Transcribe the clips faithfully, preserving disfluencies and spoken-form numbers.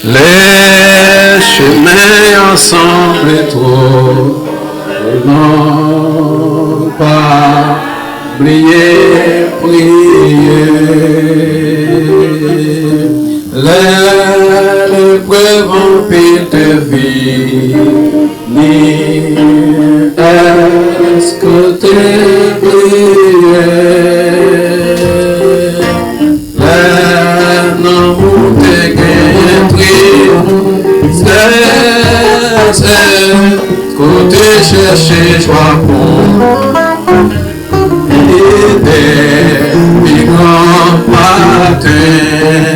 Les chemins ensemble trop longs, pas oublier prier. Les preuves en pile te vini, est-ce que te prier? Lè lanmou te genyen tristès, kote chèche jwa pou ede pi gran maten.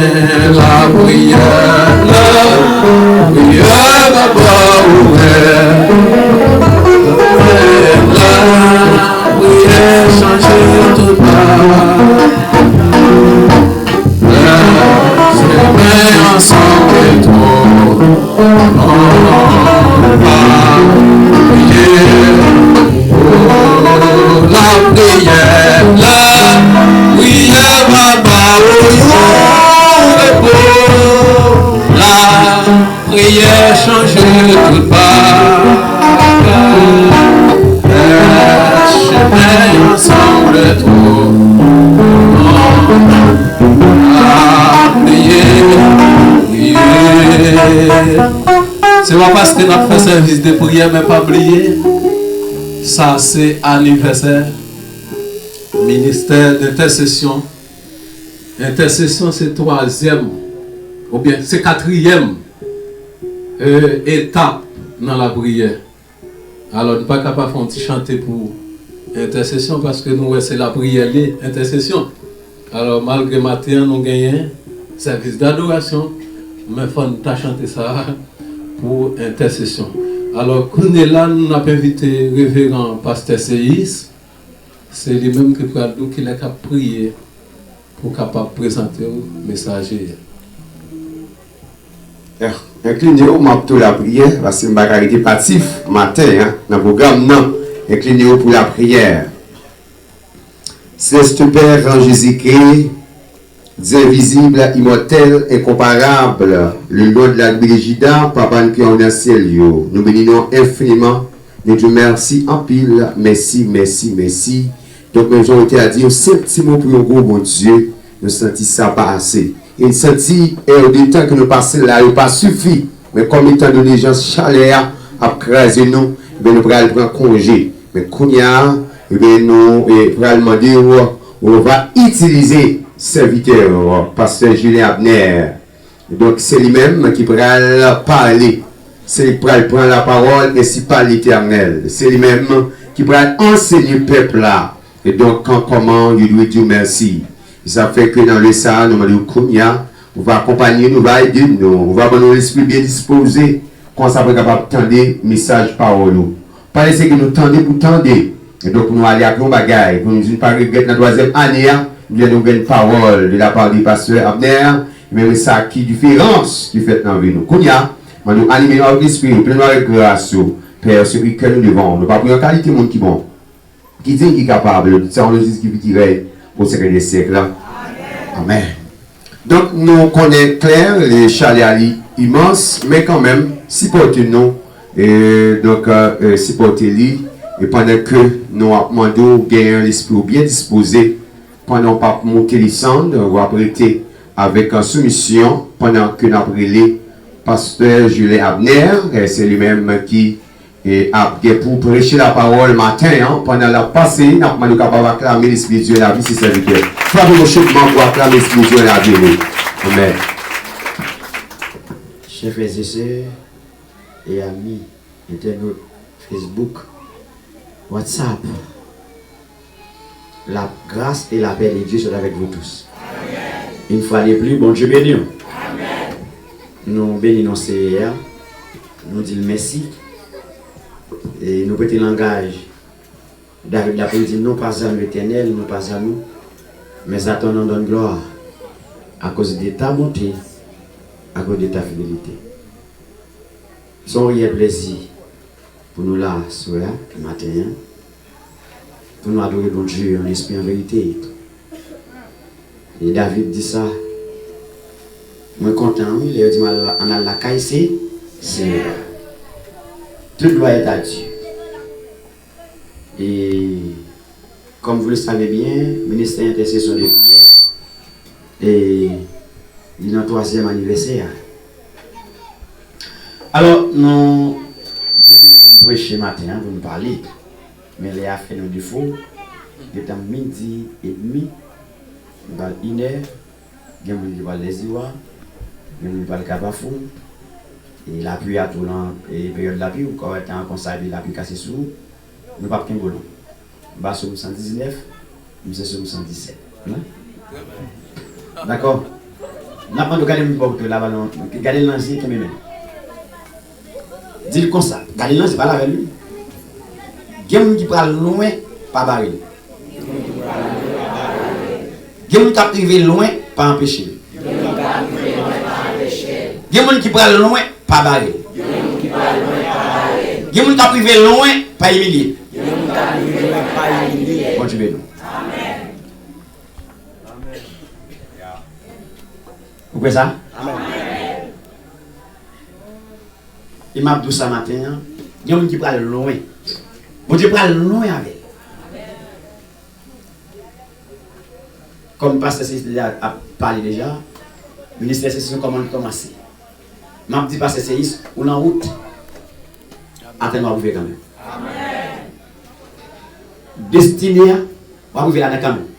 Lapriyè, lapriyè, papa, ou wè. Lapriyè chanje tout bagay. Semen ansanm etwal. Lapriyè, lapriyè, papa, ou yon repo. Lapriyè chanje tout bagay. Semen ansanm etwal. Se pa paske n ap fè sèvis de priyè, men pa bliye, sa se anivèsè ministè dentèsesyon. Entèsesyon se twazyèm, oubyen se katriyèm, e, etap nan lapriyè. Alò, n pa ka pa fè yon ti chante pou entèsesyon, paske nou wè se lapriyè li, entèsesyon. Alò, malgre maten an nou genyen sèvis dadorasyon, men fò n ta chante sa pou entèsesyon. Alò, kounye la, n ap envite reveran pastè Seyis, se li menm ki pral di w kilè k ap priye pou w kapab prezante w mesaj li a. Enkline w, m ap tou lapriyè, paske m pa ka rete patif maten an nan pwogram nan. Enkline w pou lapriyè. Céleste Père en Jésus-Christ, Dieu invisible, immortel, incomparable, le lion de la tribu de Juda, Papa nou ki anwo nan syèl yo, nou beni non w enfiniman, nou di w mèsi anpil, mèsi, mèsi, mèsi. Donk, menm jan w te a di, yon senp ti mo pou yon gwo Bondye, nou santi sa pa ase. E n santi è de tan ke nou pase la yo pa sifi. Men kòm etandone jan chalè a ap kraze nou, men nou pral pran konje. Men kounye a, ebyen, nou, e, pral mande w, ou va itilize sèvitè w, pastè Julien Abner. Donk, se li menm ki pral pale. Se li ki pral pran lapawòl ensi pa Letènèl. Se li menm ki pral ansenye pèp la. E donk, kòman yo dwe di w mèsi. E sa fè ke nan lè sa a, nou mande w kounye a, ou va akonpanye nou, ou va ede nou, ou va ban nou lespri byen dispoze, konsa pou n kapab tande mesaj pawòl ou. Pa lese ke nou tande pou tande, e donk pou nou ale ak yon bagay, pou nou di n pa regrèt nan twazyèm ane a, nou jwenn yon grenn pawòl de la part de pastè Abner, e menm sa ki diferans ki fèt nan vi nou. Kounye a, mande w anime nou avèk lespri ou, plen nou avèk gras ou. Pè, sipli kè nou devan ou. Nou pa pou yon kalite moun ki bon, ki diy, ki kapab, tout sa nou di ki pi dirèk pou syèk dè syèk la. Amèn. Donk, nou konnen klè, le chalè a li imans, men kanmenm, sipòte nou, e, donk, e, sipòte li, e pandan ke nou ap mande w genyen lespri w byen dispoze, pandan w p ap moute desann, w ap rete avèk, e, soumisyon, pandan ke n ap rele pastè Julien Abner, e se li menm ki e ap gen pou preche lapawòl maten an, pandan l ap pase, n ap mande w kapab aklame Lespri Dye lavi se sèvitè. Frape yon cho manm pou aklame Lespri Dye lavi nou. Amèn. Chers frères et sœurs et amis internautes Facebook, WhatsApp, la grâce et la paix de Dieu soit avec vous tous. Une fois de plus, Bondye beni w. Nou beni non Seyè a, nou di l mèsi. E nou prete langaj David la pou l di, non pas à nous, Éternel, non pas à nous, mais à ton nom donne gloire, à cause de ta bonté, à cause de ta fidélité. Se yon reyèl plèzi pou nou la aswè a, maten an, pou nou adore Bondye an espri, an verite. E David di sa, Mwen kontan wi, lè yo di m al, ann al lakay se Seyè a. Toute gloire est à Dieu. E, comme vous le savez bien, ministè entèsesyon de priyè, e, li nan twazyèm anivèsè a. Alò, nou te vini pou n preche maten an, pou n pale. Men lè a fè nou defo, gentan midi edmi, nou pral inè, gen moun ki pral Lèziwa, gen moun ki pral Kabafou, e lapli a tou lan, e peryòd lapli, ou ka wè tan an konsa, epi lapli kase sou ou, nou p ap kenbe w non. M ba Sòm san diznèf, m se Sòm san disèt. Wi. Dakò? N ap mande w gade moun bò kote w la, ba non, gade l nan je, kenbe men l. Di l konsa, gade l nan je, pale avè l wi. Gen moun ki pral lwen, pa bare l. Gen moun k ap rive lwen, pa anpeche l. Gen moun ki pral lwen, pa bare l. Gen moun k ap rive lwen, pa imilye l. Bondye beni w. Ou kwè sa? E m ap di w sa maten an, gen moun ki pral lwen. Bondye pral lwen avè l. Kòm pastè Seyis deja ap pale deja, ministè entèsesyon kòman l kòmanse. M ap di pastè Seyis, ou nan wout. Atann w ap rive kanmenm. Destine a, w ap rive ladan kanmenm.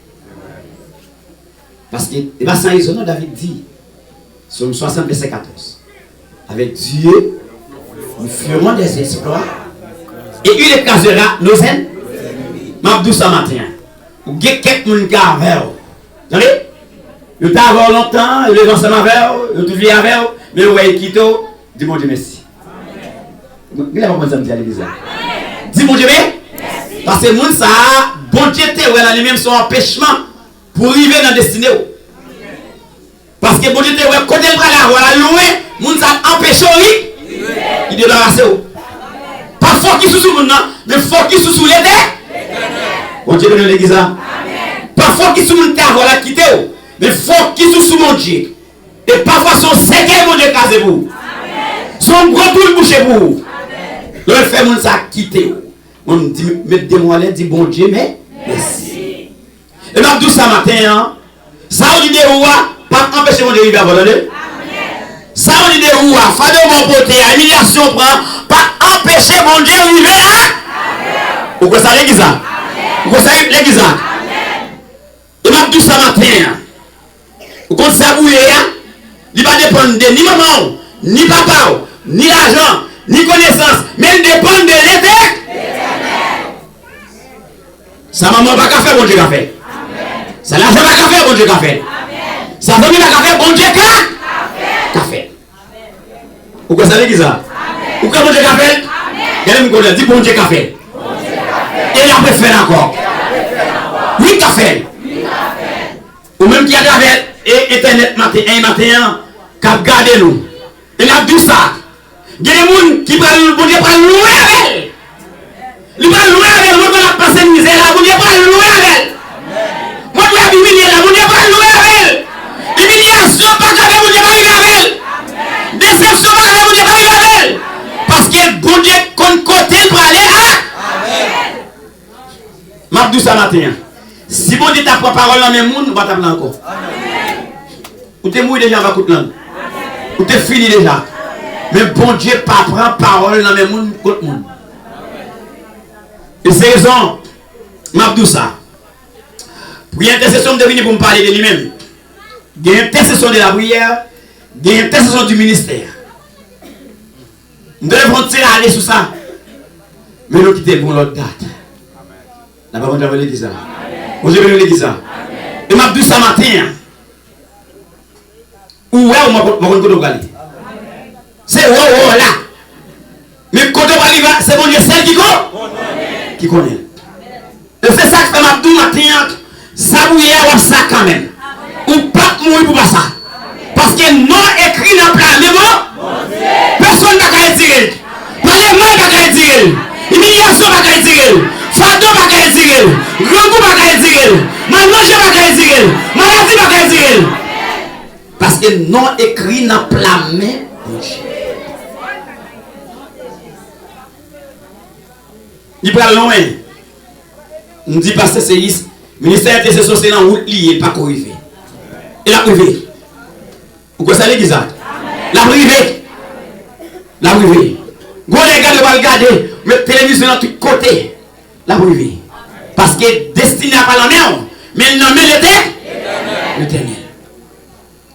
Paske, e pa san rezon non, David di, Sòm swasannde, vèsè katòz. Avec Dieu, nous ferons des exploits et il écrasera nos ennemis. M ap di w sa maten an. Ou gen kèk moun ki avè w. Tande? Yo te avè w lontan, yo leve ansanm avè w, yo toujou avè w, men yo wè yo kite w, di Bondye mèsi. Genlè pa konprann sa m di a legliz la. Di Bondye men. Paske moun sa a, Bondye te wè nan li menm se yon anpechman pou rive nan destine w. Paske Bondye te wè kote l prale avè w la lwen, moun sa a anpeche w ri, li debarase w. Pa fokis ou sou moun nan, men fokis ou sou Letè-, Bondye beni w legliz la. Pa fokis sou moun ki te avè w la kite w, men fokis ou sou Bondye. E pafwa se yon sèkèy Bondye kraze pou ou. Se yon gwo twou l bouche pou ou. Lè w fè moun sa kite w. Mwen m di, met de mo anlè, di Bondye men, mèsi. E m ap di w sa maten an, sa yo di de ou a, p ap anpeche Bondye rive avè w, tande. Sa yo di de ou a, fado w ba w pote a, imilyasyon w pran, p ap anpeche Bondye rive a. Ou kwè sa legliz la? Ou kwè sa legliz la? E m ap di w sa maten an. Ou konn sa bouye a? Li pa depann de ni manman w, ni papa w, ni lajan, ni konesans, men l depann de Letè-, Sa manman w pa ka fè, Bondye ka fè. Sa lajan pa ka fè, Bondye ka fè. Sa zanmi pa ka fè, Bondye ka, ka fè. Ou kwè sa legliz la? Ou kwè Bondye ka fè l? Gade m kounye a, di Bondye ka fè l. E l ap refè l ankò. Wi, l ka fè l. Ou menm ki atravè, e, entènèt maten, e, maten an, k ap gade nou. E n ap di w sa. Gen de moun ki pral, Bondye pral lwen avè l. Li pral lwen avè l. Mwen konn ap pase mizè la, Bondye pral lwen avè l. Mwen konn ap imilye la, Bondye pral lwen avè l. Imilyasyon pa ka fè Bondye pa rive avè l. Desepsyon pa ka fè Bondye pa rive avè l. Paske Bondye konn kote l prale a. M ap di w sa maten an. Si Bondye ta pran pawòl nan men moun, ou pa t ap la ankò. Ou te mouri deja anba kout lang. Ou te fini deja. Men Bondye pa pran pawòl nan men moun kont moun. E se rezon m ap di w sa. Priyè entèsesyon, m te vini pou m pale de li menm. Gen entèsesyon de la priyè, gen entèsesyon di ministè. M te leve yon ti rale sou sa. Men nou kite l pou yon lòt dat. N ap kontinye avèk legliz la. Bondye beni legliz la. E m ap di w sa maten an. Ou wè w, mwen konn, mwen konn kote w prale. Se wè w, wè w la. Men kote w prale la, se Bondye sèl ki kon-, ki konnen. E se sa k fè m ap di w maten an, sa w ye a, w ap sa kanmenm. Ou p ap mouri pou pa sa. Paske non ekri nan pla men Bon-, pèsonn pa ka retire l. Pale mal pa ka retire l. Imilyasyon pa ka retire l. Fado pa ka retire l. Grangou pa ka retire l. Mal manje pa ka retire l. Maladi pa ka retire l. Paske se non ekri nan pla men Bondye. Li pral lwen. M di pastè Seyis, ministè entèseksyon se nan wout li ye, li pako rive. E l ap rive. Ou kwè sa legliz la? L ap rive. L ap rive. Gwo lè gade, w al gade, met televizyon nan tout kote. L ap rive. Paske destine a pa nan men w, men nan men Letè-, Letènèl.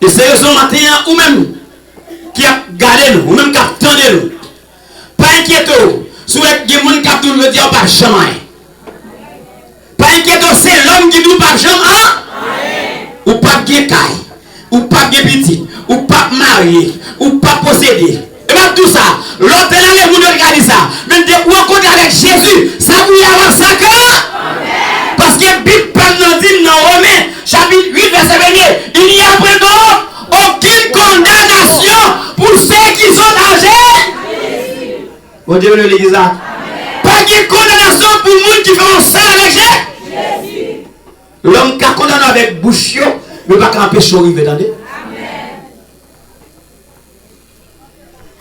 E se rezon maten an, ou menm ki ap gade nou, ou menm k ap tande nou, pa enkyete w si w wè gen moun k ap di w jodi a ou p ap janm anyen. Pa enkyete w, se lòm ki di w p ap janm an, ou p ap gen kay, ou p ap gen pitit, ou p ap marye, ou p ap posede. E m ap di w sa, lè w te nan lemonn yo te ka di sa, men depi w rankontre avèk Jezi, sa pou w ye a w ap saka. Paske Bib pa m nan di m nan Women, chapit uit, vèsè vennde, il n'y a point donc aucune condamnation pour ceux qui sont âgés. Bondye beni legliz la. Pa gen kondanasyon pou moun ki fè yon sal avèk Jezi. Lòm ka kondane w avèk bouch yo, men yo pa ka anpeche w rive, tande.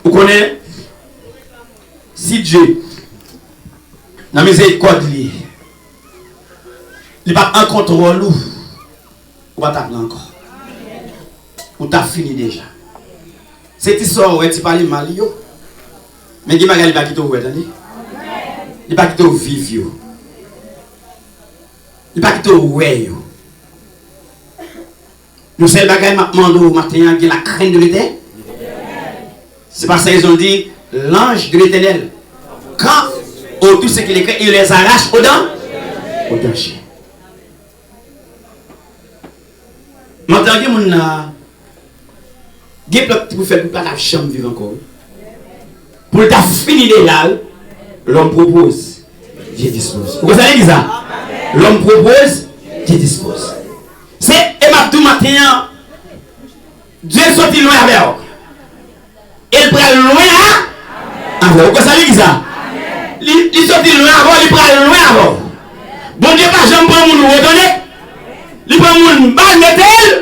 Ou konnen, si Dye, nan mizerikòd li, li pa t an kontwòl ou, ou pa t ap la ankò. Ou t ap fini deja. Se ti sa w wè, ti pale mal yo. Men gen bagay li pa kite w wè, tande. Li pa kite w viv yo. Li pa kite w wè yo. Yon sèl bagay m ap mande w maten an, gen la crainte de l'Éternel. Se pa sa rezon di, l'ange de l'Éternel campe autour de ceux qui le craignent et les arrache au dan-, au danger. Maten an, gen moun la, gen plan ki pou fèt pou l pa t ap janm viv ankò, wi. Pou l ta fini deja, wi. L'homme propose, Dieu dispose. Ou konn sa legliz la? L'homme propose, Dieu dispose. Se, e m ap di w maten an, Dye soti lwen avè w. E l pral lwen a, avè w. Ou konn sa legliz la? Li, li soti lwen avè w, li pral lwen avè w. Bondye pa janm pran moun wo, tande. Li pran moun ba l, mete l.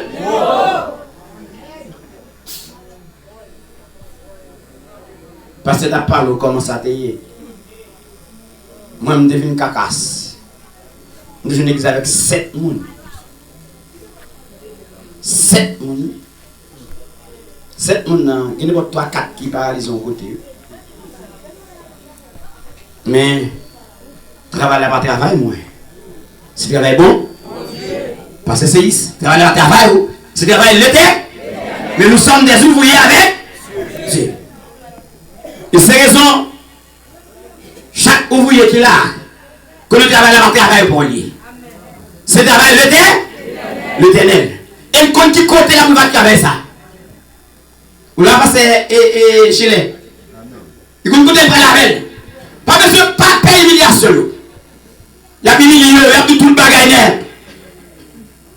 Pastè t ap pale w kòman sa te ye. Mwen, m te vin kakas. M te jwenn legliz avèk sèt moun. Sèt moun. Sèt moun nan, gen nenpòt twa, kat ki paralize yon kote. Men, travay la pa travay mwen. Se travay bon? Pastè Seyis, travay la pa travay ou. Se travay Letè-, men nous sommes des ouvriers avec Dieu. E se rezon, chak ouvriye ki la, konnen travay la pa travay pou li. Se travay Letè-, Letènèl. E l konn ki kote l ap rive ak travay sa. Ou la, pastè, e, e, Chilè. Li konn kote l pral avè l. Pa bezwen pa pè imilyasyon yo. Y ap imilye yo, y ap di tout bagay nèt.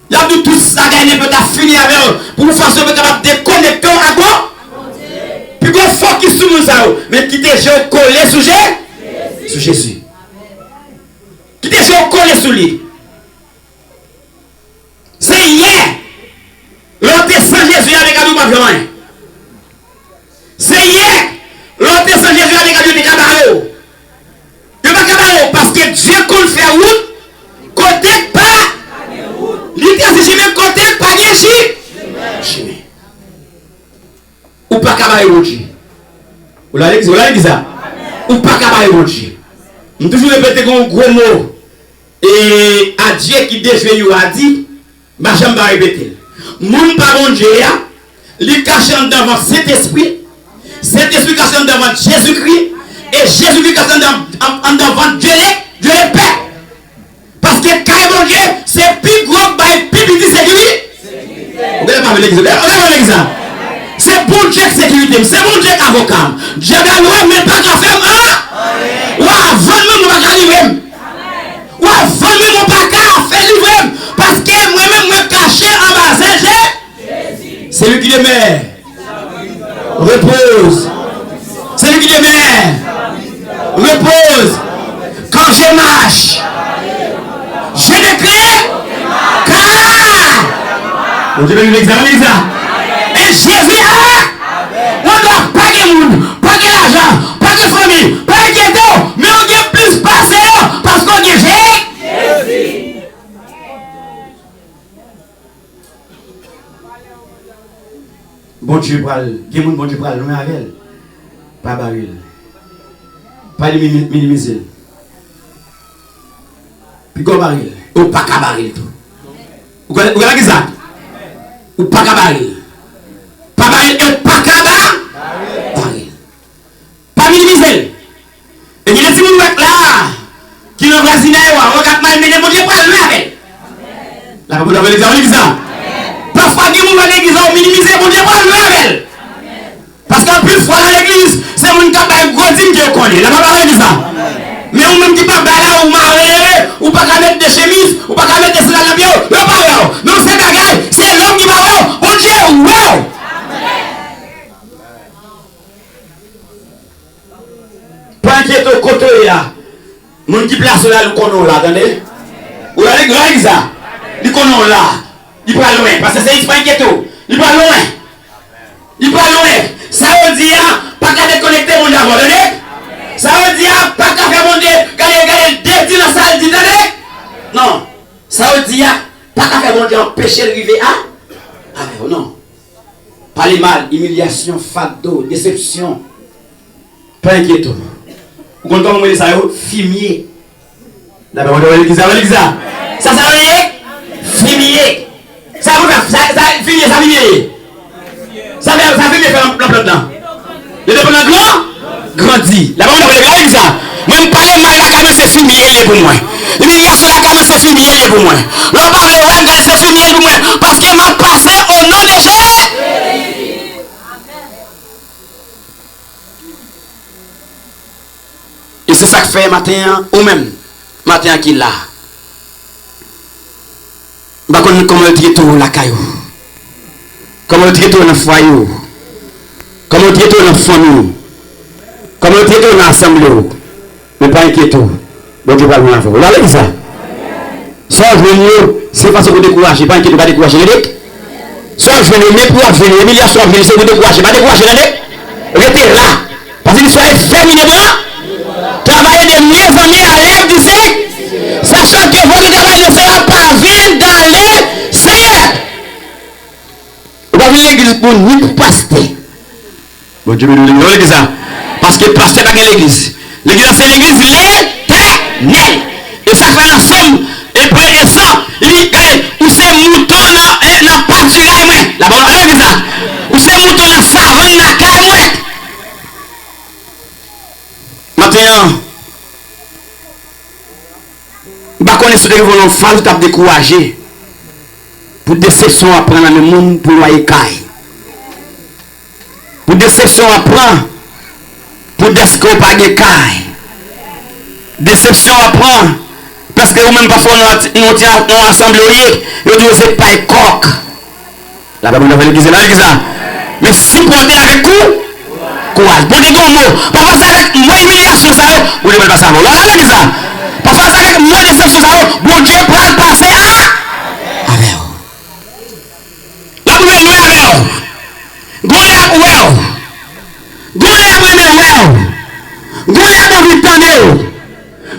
Y ap di tout bagay nèt, yo ta fini avè w, pou yon fason pou yo kapab dekonekte w ak Bon-, pi gwo fokis sou moun sa yo. Men kite je w kole sou Je-, sou Jezi. Kite je w kole sou li. Se yè, lè w te san Jezi a, te ka di w p ap janm anyen. Se yè, lè w te san Jezi a, te ka di w te ka bare w. Yo pa ka bare w, paske Dye konn fè wout kote k pa. Li trase chimen kote k pa gen chi-, chimen. Ou pa ka bare Bondye. Ou la legliz, ou la legliz la. Ou pa ka bare Bondye. M toujou repete gen yon gwo mo. E adye ki dejwe yo a di, m pa janm pa repete l. Moun pa Bondye a, li kache anndan vant Sentespri, Sentespri kache anndan vant Jezikri, e Jezikri kache anndan, an-, anndan vant Dye le, Dye le Pè. Paske kay Bondye, se pi gwo k bay pi piti sekiri-, Ou genlè pa vin legliz, ou genlè pa vin legliz la. Se Bondye k sekirite m, se Bondye k avoka m. Dyab la lwen m, men l pa ka fè m an. Ou a vann mwen, men w pa ka livre m. Ou a vann mwen, men w pa ka fè livre m. Paske mwen menm, mwen kache anba zel Je-, Celui qui demeure repose. Celui qui demeure repose. Quand je marche, je ne crains, car Bondye beni legliz la, legliz la. E Jezi a! Ou dwa pa gen moun, pa gen lajan, pa gen fanmi, pa enkyete w, men ou gen plis pase yo, paske ou gen Je- Jezi. Bondye pral, gen moun Bondye pral lwen avè l. Pa bare l. Pa minimi-, minimize l. Piga w bare l. E w pa ka bare l tou. Ou konn, ou konn ki sa? Ou pa ka bare l. Pa bare l, e w pa ka ba-, bare l. Pa minimize l. E gen de timoun w wè k la a, ki nan vwazinay ou a, w ap malmennen, Bondye pral lwen avè l. Lapè Bondye avè legliz la, legliz la. Pafwa gen moun nan legliz la, ou minimize, Bondye pral lwen avè l. Paske anpil fwa nan legliz, se moun k ap bay gwo dim ke yo konnen. Lapè Bondye avè legliz la. Men ou menm ki p ap bay la, ou mare, ou pa ka met de chemiz, ou pa ka met de sandal nan pye w, yo pa wè w. Men w se bagay, se lòm ki pa wè w, Bondye wè w. Pa enkyete w kote w ye a. Moun ki plase w la, li konnen w la, tande? Ou la, li gran legliz la. Li konnen w la. Li pral lwen. Pastè Seyis, pa enkyete w. Li pral lwen. Li pral lwen. Sa yo di a, pa ka dekonekte moun avè w, tande? Sa yo di a, pa ka fè Bondye gade, gade de di nan sa l di, tande? Non. Sa yo di a, pa ka fè Bondye anpeche l rive a, avè w, non. Pale mal, imilyasyon, fado, desepsyon. Pa enkyete w. Ou konn kòman m rele sa yo? Fimye. Lapè Bondye avè legliz la, avè legliz la. Sa, sa yo ye? Fimye. Sa, sa, sa, fimye, sa fimye ye? Sa fè, sa fimye fè nan, nan plant lan? Yo te pran nan gran, grandi. Lapè Bondye avè legliz la. Mwen, m pale mal lakay mwen, se fimye l ye pou mwen. Imilyasyon lakay mwen, se fimye l ye pou mwen. Lè w pale mal, gade, se fimye l pou mwen. Paske m ap pase o non de Jezi. E se sa k fè maten an, ou menm, maten an ki la, m pa konn kòman yo trete w lakay ou, kòman yo trete w nan fwaye w, kòman yo trete w nan fanmi w, kòman yo trete w nan asanble w. Men pa enkyete w, Bondye pral lwen avè w. Ou la legliz la? Sa w ap jwenn yo, se fason pou dekouraje. Pa enkyete w, pa dekouraje, tande. Sa w ap jwenn yo, mepri w ap jwenn yo, imilyasyon w ap jwenn yo, se pou dekouraje. Pa dekouraje, tande. Rete la. Paske li swa efèmine pran. Travailler de mes amis à l'œuvre du Seigneur. Sachant que votre travail ne sera pas vain dans le Seigneur. Ou pa vin legliz pou ni pou pastè. Bondye beni w, legliz la. Paske pastè pa gen legliz. Legliz la se legliz Letènèl. E sa k fè nan Sòm, e premye Sòm, li di, gade, ou se mouton nan, e, nan patiray mwen. Lapè Bondye avè legliz la. Ou se mouton nan savann lakay mwen. Maten an, m pa konnen si w te rive nan yon faz ou t ap dekouraje pou desepsyon w ap pran nan men moun pou lwaye kay. Pou desepsyon w ap pran pou dèske w pa gen kay. Desepsyon w ap pran paske ou menm pafwa w nan ti, nan ti, nan asanble w ye, yo di w se pay kòk. Lapè Bondye avè legliz la, legliz la. Men sipòte avèk kou, kouraj. Bondye gen yon mo. Pafwa se avèk mo imilyasyon sa yo, Bondye pral pase avè w. Lapè legliz la. Pafwa se avèk mo desepsyon sa yo, Bondye pral pase a, avè w. L ap lwen avè w. Gon lè y ap wè w. Gon lè y ap renmen wè w. Gon lè y ap anvi tande w.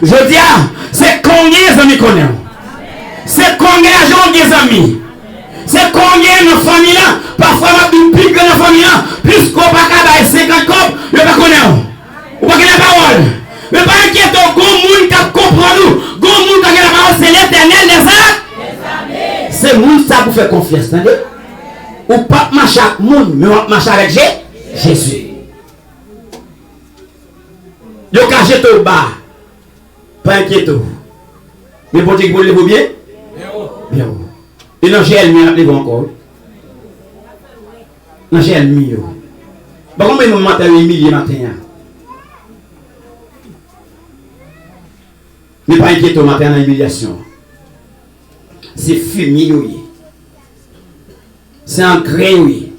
Jodi a, se kan w gen zanmi konnen w. Se kan w gen lajan w gen zanmi. Se kan w gen nan fanmi lan. Pafwa m ap di w pi gran nan fanmi lan, plis ke w pa ka bay senkant kòb, yo pa konnen w. Ou pa gen lapawòl. Men pa enkyete w, gon moun k ap konprann ou. Gon moun k ap gen lapawòl, se Letènèl dèzame. Se moun sa pou fè konfyans, tande. Ou p ap mache ak moun, men w ap mache avèk Je-, Jezi. Yo ka jete w ba. Pa enkyete w. Men Bondye ki pou leve w byen, byen wo. E nan je ènmi an, l ap leve w ankò, wi. Nan je ènmi yo. Bon, konbyen moun maten yo imilye maten an? Men pa enkyete w, maten an nan imilyasyon. Se fimye yo ye. Se angrè yo ye.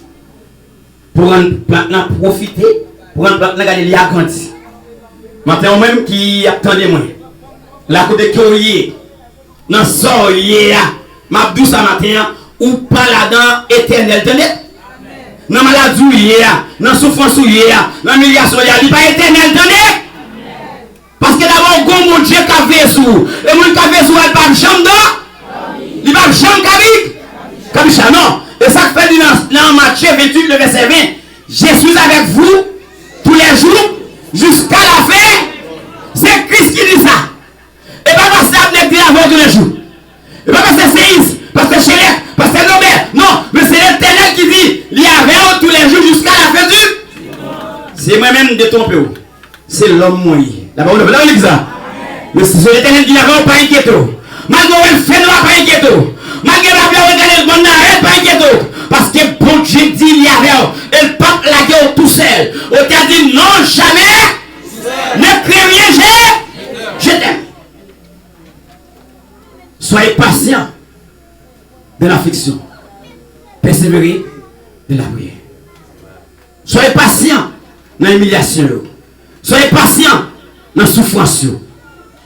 Pou rann plant lan pwofite, pou rann plant lan gade li agrandi. Maten, ou menm ki ap tande mwen, la kote ke w ye, nan sa w ye a, m ap di w sa maten an, ou pa ladan Etènèl, tande? Nan maladi w ye a, nan soufrans ou ye a, nan imilyasyon w ye a, li pa etènèl, tande! Paske dabò, ou gon Bondye k ap veye sou ou. E moun k ap veye sou ou a, li p ap janm dò-, li p ap janm kabi-, kabicha, non. E sa k fè li nan, nan Matye venntuit, le vèsè ven, Je suis avec vous tous les jours, jusqu'à la fin. Se Kris ki di sa. E pa pastè Abner k di l avè w toulejou. E pa pastè Seyis, pastè Chelèk, pastè Nobè. Non, men se Letènèl ki di li avè w toulejou jiska lafen di. Se mwen menm, m detwonpe w. Se lòm mwen ye. La pawòl de Bondye, la, legliz la. Men se Letènèl ki avè w, pa enkyete w. Malgre w wè l fè nwa, pa enkyete w. Malgre lapli ap regade l, bann nan rèd, pa enkyete w. Paske Bondye di li avè w. E l p ap lage w tousèl. Otè a di, non, jamais ne crains rien, je, je t'aime. Soyez patient dans l'affliction. Persévérez dans la prière. Soyez patient nan imilyasyon yo. Soyez patient nan soufrans yo.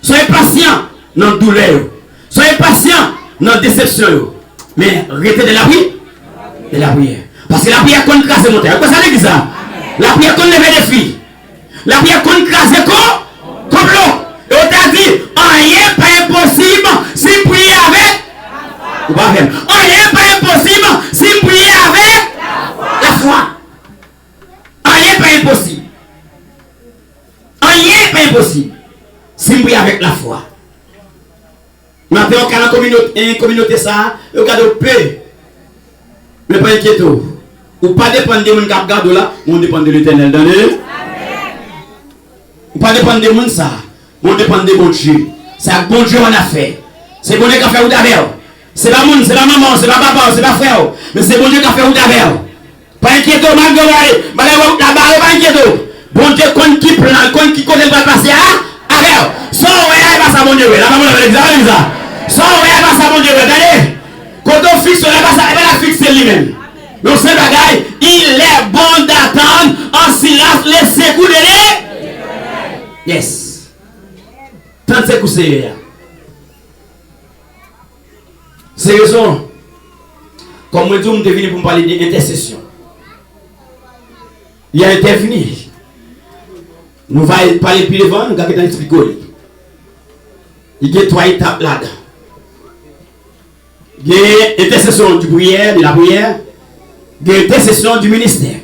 Soyez patient nan doulè yo. Soyez patient nan desepsyon yo. Men rete de la pri-, de la priyè. Paske lapriyè konn kraze montay. Ou kwè sa legliz la? Lapriyè konn leve defi. Lapriyè konn kraze ko-, konplo. E Otè a di, anyen pa enposib si m priye avèk. Ou pa avè m. Anyen pa enposib si m priye avèk lafwa. Anyen pa enposib. Anyen pa enposib si m priye avèk lafwa. Maten, ou ka nan kominote, en, kominote sa a, yo gade w pe. Men pa enkyete w. Ou pa depann de moun k ap gade w la, men ou depann de Letènèl, tande? Ou pa depann de moun sa a, men ou depann de Bondye. Se ak Bondye w annafè. Se Bondye k ap fè wout avè w. Se pa moun, se pa manman w, se pa papa w, se pa frè w, men se Bondye k ap fè wout avè w. Pa enkyete w, malgre w wè bagay yo la bare, pa enkyete w. Bondye konn ki plan, konn ki kote l pral pase a, avè w. Sa w wè a, e pa sa Bondye wè. La pa Bondye wè, egzakteman, egzakteman. Sa w wè a, e pa sa Bondye wè. Gade, kote w fikse w la, e pa sa, e pa la fikse li menm. Men yon sèl bagay, il est bon d'attendre en silence le secours de l'Éternel. Yes. Tann sekou Seyè a. Se rezon, kòm mwen di w, m te vini pou m pale de entèsesyon. Li a entèvini. Nou va pale pi devan, nou ka gentan eksplike w li. Li gen twa etap ladan. Gen entèsesyon di priyè, de lapriyè. Gen entèsesyon di ministè.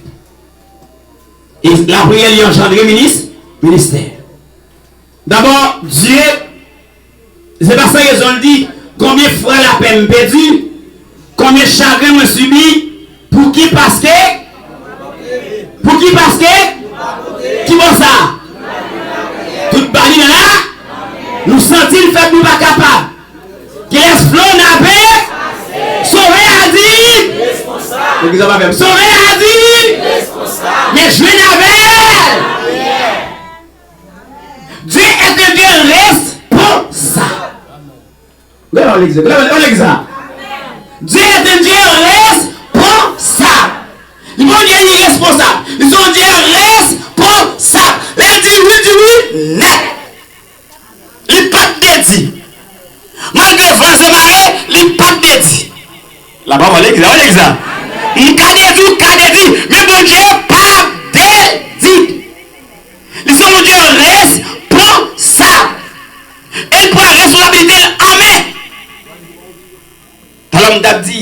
E lapriyè li anjandre minis-, ministè. Dabò, Dye, se pa san rezon l di, combien fois la peine m pèdi, combien chagrin mwen sibi, pou ki paske, pou ki paske, ki bò sa? Tout bali nan la, nou santi n fèb, nou pa kapab. Kilès vle w n ap, Sovè a di, Sovè a di, men jwenn avè l. Dieu est un Dieu responsable. Gade yon egzanp, gade yon egzanp. Dieu est un Dieu responsable. Li pa yon Dye li responsab. Li se yon Dye responsab. Lè l di wi, di wi nèt. Li p ap dedi. Malgre van zan mare, li p ap dedi. La pawòl egzanp, egzanp. M ka dedi, w ka dedi, men Bondye p ap dedi. Li se yon Dye responsab. E l pran responsablite l an men. Talè m t ap di,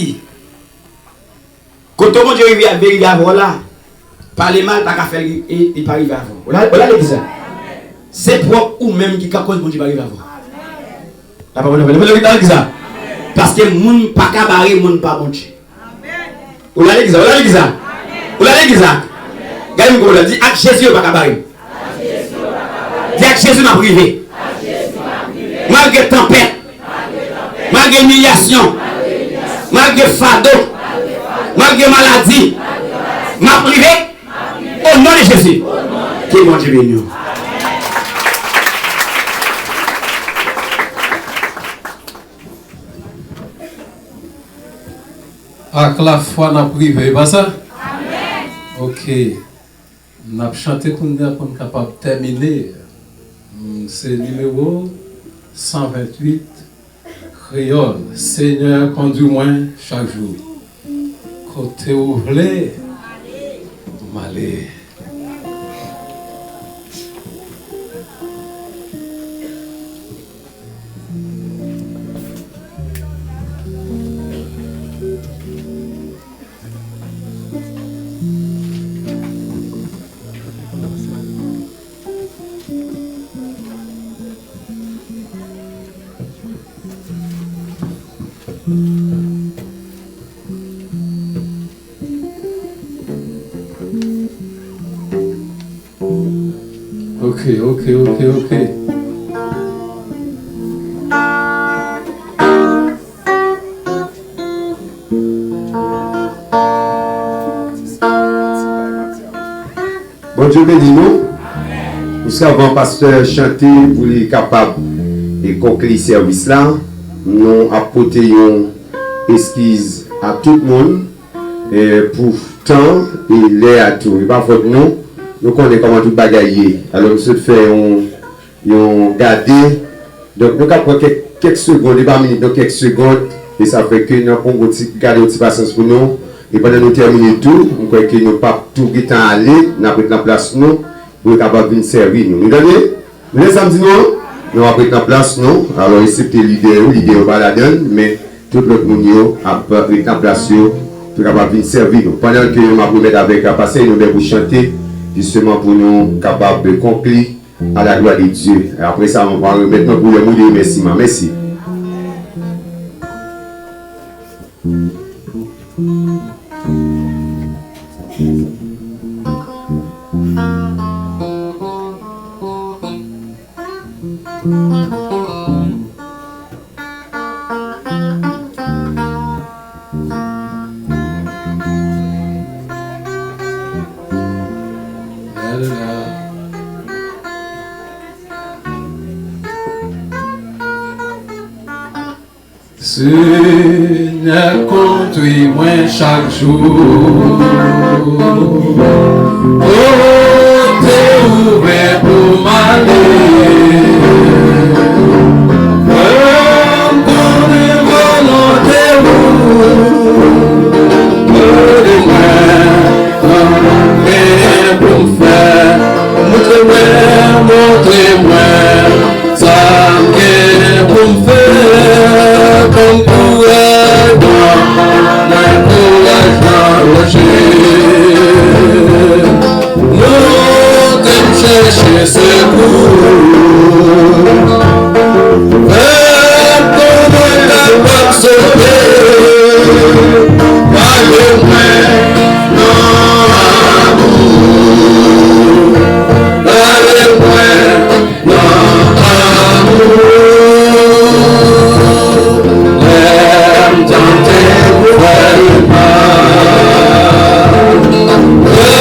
kote Bondye rive, rive avè w la, pale mal pa ka fè li, li pa rive avè w. Ou la, ou la legliz la? Se pwòp ou menm ki ka koz Bondye pa rive avè w. La pawòl de Bondye, legliz la? Paske moun pa ka bare moun pa Bondye. Ou la legliz la? Ou la legliz la? Ou la legliz la? Gade moun kòman di, ak Jezi yo pa ka bare m. Di, ak Jezi m ap rive. Malgre tanpèt, malgre imilyasyon, malgre fado, malgre maladi, m ap rive. O non de Jezi. Ke Bondye beni w. Ak lafwa n ap rive, e pa sa? Amèn. Ok. N ap chante kounye a pou n kapab tèmine. Mm, se nimewo san venntuit, kreyòl. Senyè, kondui mwen chak jou. Kote ou vle, M ale. Ok, ok, ok, ok. Bondye beni nou. Jiskavan pastè chante pou li kapab e konkli sèvis la, nou ap pote yon eskiz a tout moun e pou tan e lè a tou. E pa fòt nou, nou konnen kòman tout bagay ye. Alò, m sot fè yon yon gade. Donk, nou ka pran kèk, kèk segonn, e pa minit, non, kèk segonn. E sa fè ke n ap pran yon ti, gade yon ti pasyans pou nou. E pandan nou tèmine tou, m kwè ke nou p ap tou gentan ale, n ap ret nan plas nou, pou yo kapab vin sèvi nou. Nou tande? Nou tande sa m di nou an? Nou ap ret nan plas nou. Alò, eksepte lidè yo, lidè yo pa ladan l, men tout lòt moun yo ap ret nan plas yo, pou yo kapab vin sèvi nou. Pandan ke m ap remèt avèk pastè Nobè pou chante, jisteman pou nou kapab konkli à la gloire de Dieu. Apre sa, mwen va remèt mwen pou lè mou de remèsiman. Mèsi. Senyè, kontwi mwen chak jou. Kote ou vle pou m ale. Fè m konnen volonte ou. Gide mwen, anyen pou m fè. Montre mwen, montre mwen. Sa m gen pou m fè kòm kouraj nan, nan kouraj nan woche. Montre m chèche sekou. Fè m konnen kapab sove. Gade mwen nan amou. Gade mwen nan amou. Lè m tante pou fè l mal, lè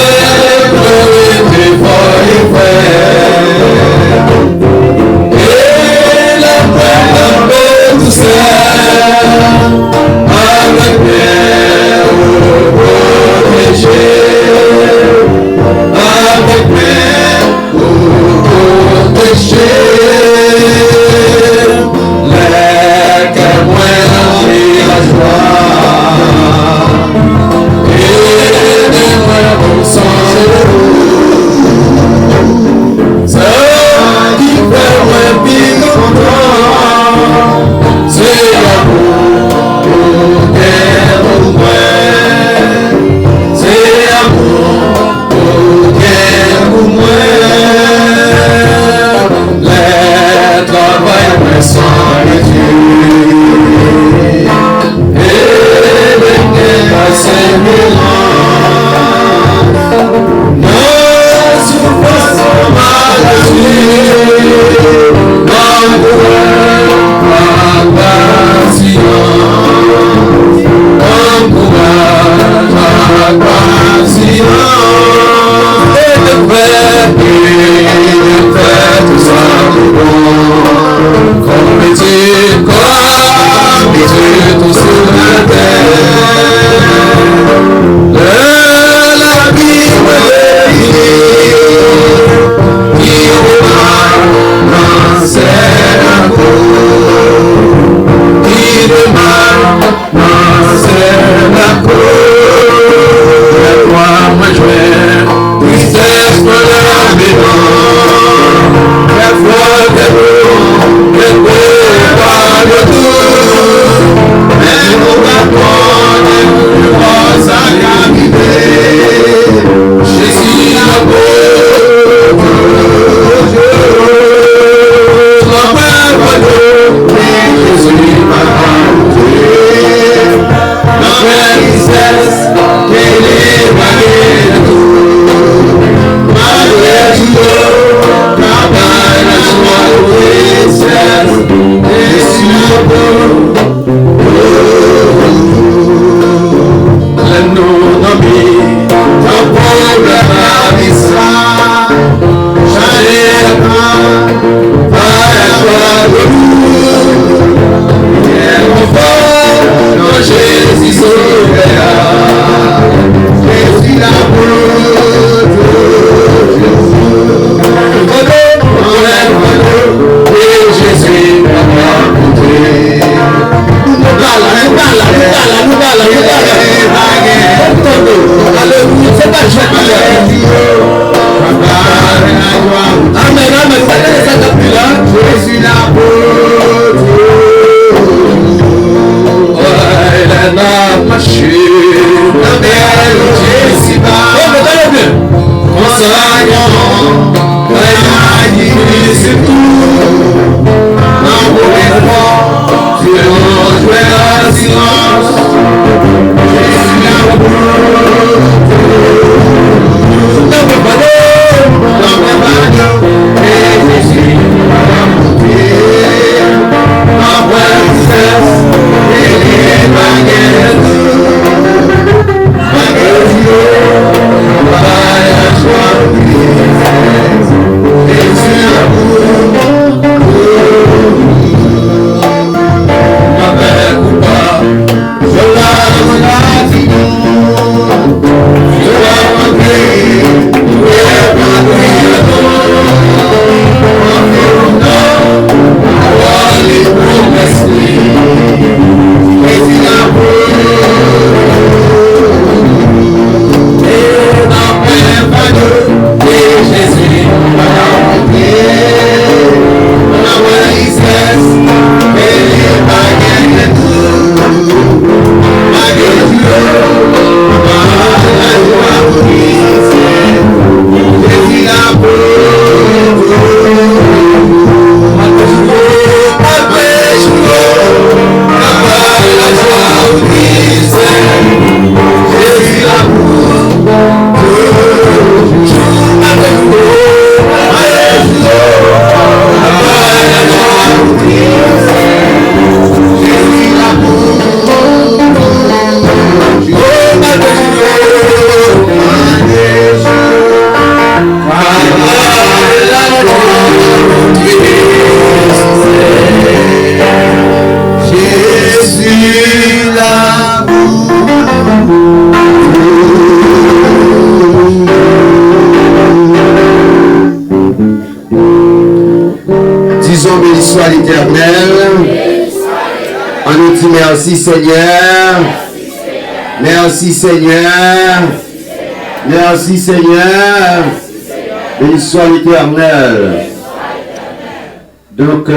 mwen rete fò e fè, e lè mwen kanpe tousèl, avèk men ou pwoteje, avèk men ou pwoteje. Lè kè mwen ranpli a jwa, ede mwen pou m sonje ou. Sa ki fè mwen pi kontan, se amou ou gen pou mwen. Se amou ou gen pou mwen. Lè travay mwen san redi, e lè gen pase milan, nan soufrans, nan maladi, ban m kouraj ak pasyans. Ban m kouraj ak pasyans. E de fè, e de fè tou sa ki bon. Kòm pitit, kòm pitit ou sou latè. Lè lavi mwen vini, ki ou pa nan sèl Lè nou dòmi, nan pwoblèm lavi sa, chanje pa, pa espwa de nou. Lè nou fò, nan Jezi Sovè a, Jezi la pou nou. Kote, kote, kote, Jezi, papa, kote. Nou pa la, nou pa la, nou pa la, nou pa la, nou pa la. Alelouya, se pa jwèt li ye. Amèn, amèn. Sa gen sa k ap di la. Jezi la pou nou. Lè n ap mache nan bèl Jezi ba. Konsa yon bagay ki se tou. Nan pwomès mwen, se yon jwè silans. Jezi la pou nou. Nan pwomès mwen, e Jezi pa ka moute. Nan pwomès mwen, e li pa gen tou. Disons, béni soit l'Éternel. Ann nou di, mèsi Senyè. Mèsi Senyè. Mèsi Senyè. Béni soit l'Éternel. Donk,